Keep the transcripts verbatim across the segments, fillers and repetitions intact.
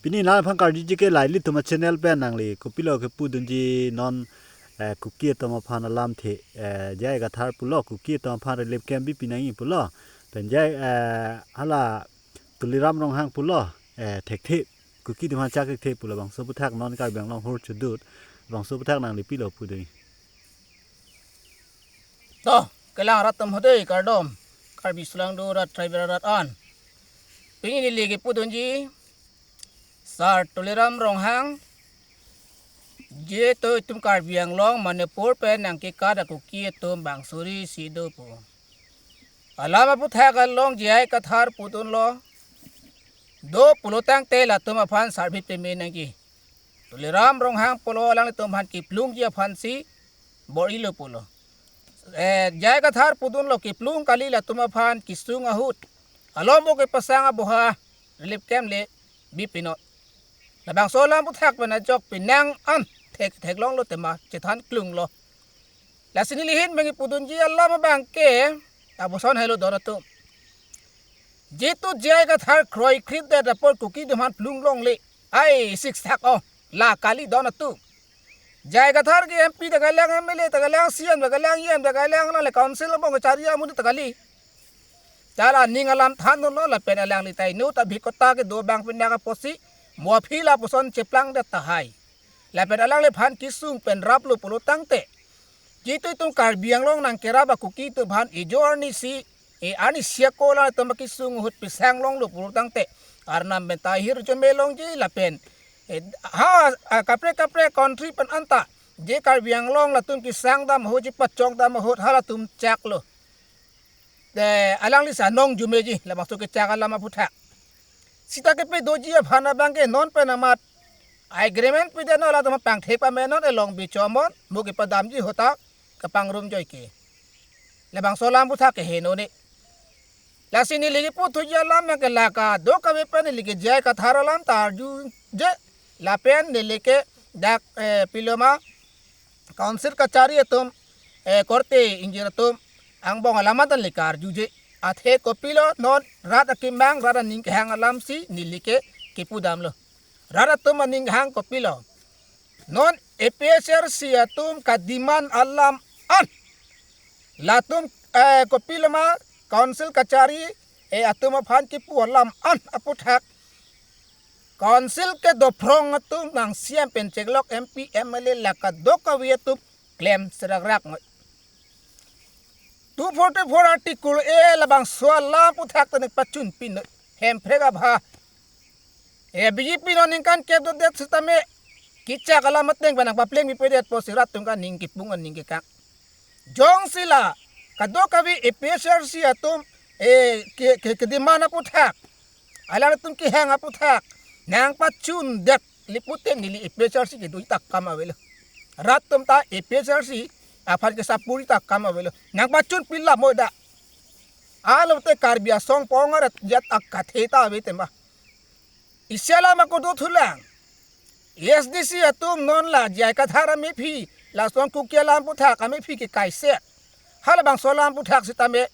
Pini nangphan karjuji ke la ilitum a-channel pen nangli kopilo kepudunji non, eh, Kuki atum aphan alamthe, eh, J I Kathar pulo, Kuki atum aphan relief camp bipi nangji pulo. Pen J I, eh, hala Tuliram Ronghang pulo, eh, thekthe, Kuki atum aphan chak thekthe pulo, bangso aputhak non Karbi Anglong hur chudut, bangso aputhak nangli pilo pudun. To, kelang rat atum hode kardom, Karbi Sulangdo rat, tribal rat an. Pini neli kepudunji, Sar Tuliram Ronghang, je to itum Karbi Anglong Manipur pen nangkekat a-Kuki atum bang suri si do pu. Alam aputhak along J I Kathar pudunlo, do pulo tangte latum aphan sarbit peme nangji. Tuliram Ronghang pulo alanglitum aphan kiplungji aphansi bor-ilo pulo. Eh, J I Kathar pudunlo kiplung kali latum aphan kesung ahut. Alombo kepasang aboha relief camp le bipinot. Labangso alam aputhak pen ajok penang an thek theklonglo tema chethan klunglo. Lasi neli ahin bang kepudunji alam abang ke lapuson helo don atum. Jitu J I Kathar kroikredet apor Kuki atum aphan plung longle. Ai siksak o, la kali don atum. J I Kathar ke M P ta kalang, M L A ta kalang, C M ta kalang, E M ta kalang, la le council abang kachari amun ta kali. Chala ning alam thanlo lapen alangli ta inut abhikota kedo abang pinaka apotsi mo aphi lapuson cheplangdet tahai. Lapen alangliphan kesung pen raplo pulo tangte, jitu itum Karbi Anglong nangkerap a-Kuki atum aphan ejor ni si, e ani siako la atum kesung ahut pesang longlo pulo tangte, Arnam pen ta ahirjume longji lapen, e, ha, a, kaprek kaprek country pen anta je Karbi Anglong latum kesang dam ahut, je pachong dam ahut halatum chaklo. Te alangli sa nong jumeji labangso kechak alam aputhak. Sita kepedoji aphan abang ke non pen amat agreement pidetnon, latum pangthek pamenon, elong bichomon, mo kepadamji ahut ta kapangrum joike. Labangso alam aputhak ke heno ne. Lasi neli keputhuji alam abang ke la kadokave pen neli ke J I Kathar alam ta arjuje, lapen neli ke dak, eh, piloma council kachari atum, eh, korte ingjir atum angbong alam atan le karjuje. Athe kopilo non rat akemang, rat aning kehang alamsi neli ke kepudamlo. Rat atum aning hang kopilo. Non A P H L C atum kademand alam an, latum, eh, kopiloma council kachari, eh, atum aphan kipu alam an aputhak, council kedophrong atum nang C M pen cheklok, M P, M L A la kadokave atum klem serakrak noi. Two forty-four article A labangso alam aputhak ta nangpachun pinoi. Hemprek abha. E B J P non ningkan kep dodet sitame kechak alam ateng pen nangpapleng pipedet apotsi rat atum kaning kipung aning kekang. Jongsi la kadokave A P H L C atum, eh, ke, ke, kedemand aputhak, alangtum kehang aputhak nangpachundet li pute neli A P H L C kedoji ta akam avelo. Rat atum ta A P H L C aphan ke-support ta akam avelo. Nangpachun pilap mo da. Alo te Karbi asong pong arat jat akathe ta ave tema. Isi alam ako dothulang. A S D C atum non la J I Kathar amephi, lason Kuki alam aputhak amephi ke kaise. Halabangso alam aputhak sitame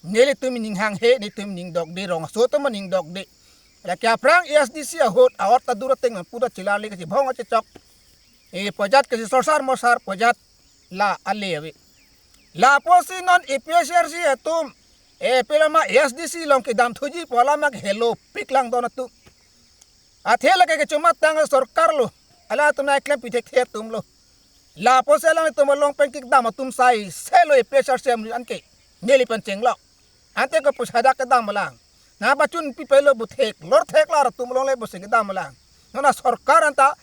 nelitum aning hanghe, nelitum aning dokde, rong aso atum aning dokde. Lake aphrang A S D C ahut, a-ot ta dur ateng puta chilar le kachibhong kachechok. E pojat kachisorsar mosar pojat la ale ave. Lapusi non A P H L C atum, e piloma A S D C along kedamthuji pu alam ke helopik lang don atum. Athe lake kechomatang sorkar lo. Halatum nangklem pithekthe atumlo. Lapusi alangtum along pen kedam atum saiselo A P H L C amonit anke neli pen chenglok. Ante ke pusadak kedam lang. Nangpachun pipelo pu theklor theklar atum along le pusi kedam lang. Non asorkar anta,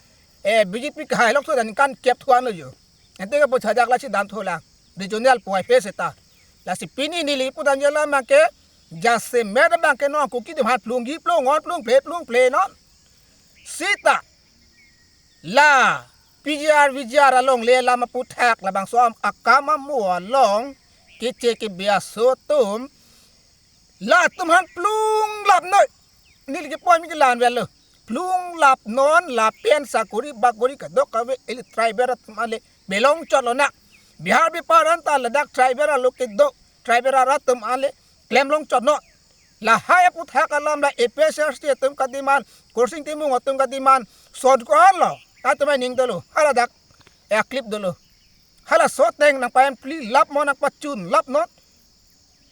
eh, B J P kahai lok so dan kan kep thuan lo jo. Ante ke pusadak lasi damthu lang. Regional puai phe seta. Lasi pini neli pudamji alam abang ke jasemet abang ke non Kuki atum aphan plungji plung, ngon plung ple plung ple non. Sita la P G R, V G R along le alam aputhak labangso am-, akam amo along keche kebi aso atum latum aphan plunglap noi. Neli ke point mi kelang avelo. Plunglap non lapen sakori bakori kadokave ili tribal atum ale belong chot lonang. Bihar bipar anta ladak tribal alo kedo, tribal arat atum ale klem long chot non. Lahai aputhak alam la A P H L C atum ka-demand, Khorsing Timung atum ka-demand, sot ko-an lo, atum aning dolo, hala dak, a-clip dolo. Hala sot teng nangpa-empli lap mo nangpachun lap non.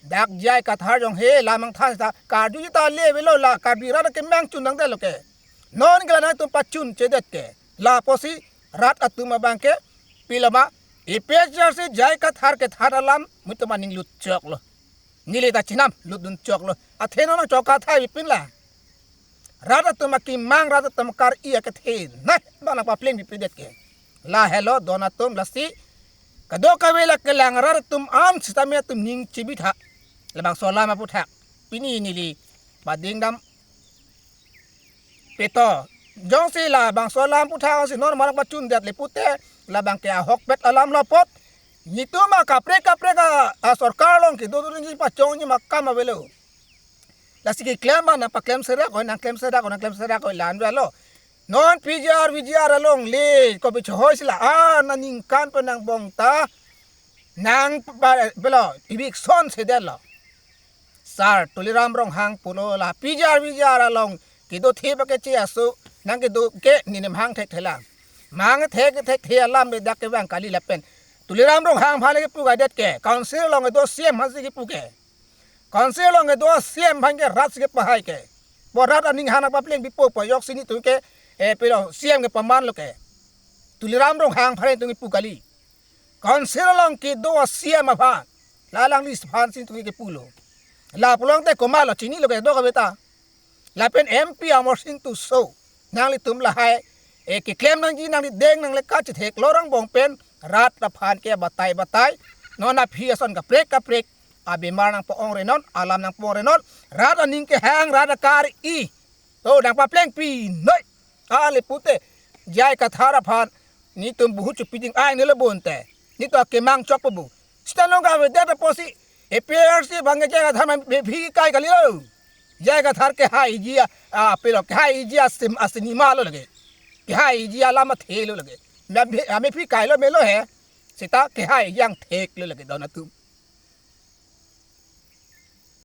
Dak J I Kathar jong he lamang than ta, karju ta le avelo la, Karbi rat akemang chun nangdetlo ke. Non ke la nangtum pachun chedet ke. Lapusi rat atum abang ke, pilo ma, A P H L C J I Kathar kethan alam, mutum aning lut choklo. Neli ta chinam, lutdun choklo. Athe non chok kathai pipin la. Rat atum akemang, rat atum akar-i akethe. Nah, bang nangpapleng pipidet ke. Lahelo don atum lasi. Kadokave la kelang rat atum an sitame atum ning chibitha. Labangso alam aputhak. Pini neli padingdam peto. Jongsi labangso alam aputhak si non ma nangpachundet le pute, labang ke ahokpet alam lo apot. Netum akaprek kaprek a, a sorkar along kedo do ni pachongji ma kam avelo. Lasi keklem ma nangpaklem serak oi, nangklem serak oi, nangklem serak oi, la-an avelo. Non P G R, V G R along le, kopi chohoi sila, ah, naningkan pen nangbong ta, nang pa, pelo, eviction sedetlo. Sar Tuliram Ronghang pulo la P G R, V G R along kedo thip akeche aso, nangkedo ke nenem hang thekthelang. Mang thekthekthe alam le dak kevang kali lapen. Tuliram Ronghang aphan le kepu kaidet ke, council along kedo C E M aphansi kepu ke. Council along kedo C E M aphan ke rat si kepahai ke. Bo rat aning hana papleng pipo po, joksi netum ke, eh, pilo C E M kepamanlo ke. Tuliram Ronghang aphan netum kepu kali. Council along kedo C E M aphan, la alangli aphansi netum kepulo. La pulote komatlo chinilo ke, dokave ta. Lapen M P Amarsing Tisso, nanglitum lahai, eh, keklem nangji, nangli deng nangle kachethek lorang bong pen, rat aphan ke batai batai, non aphi ason kaprek kaprek, abemar nangpo-ongre non, alam nangpo-ongre non, rat aning kehang, rat akar-i, to nangpapleng pinoi. Ale pute, J I Kathar aphan, netum buhu chupiding ai nelo bonte. Netum akemang chokpo bu. Sita nonke avedet apotsi, A P H L C abang ke J I Kathar ma mephi kai kalilo. J I Kathar kehaiji a, a, pilo, kehaiji a sim, a cinema lo lake. Kehaiji alam athe lo lake. Ma mephi, a mephi kailo melo he. Sita kehaiji angthek lo lake don atum.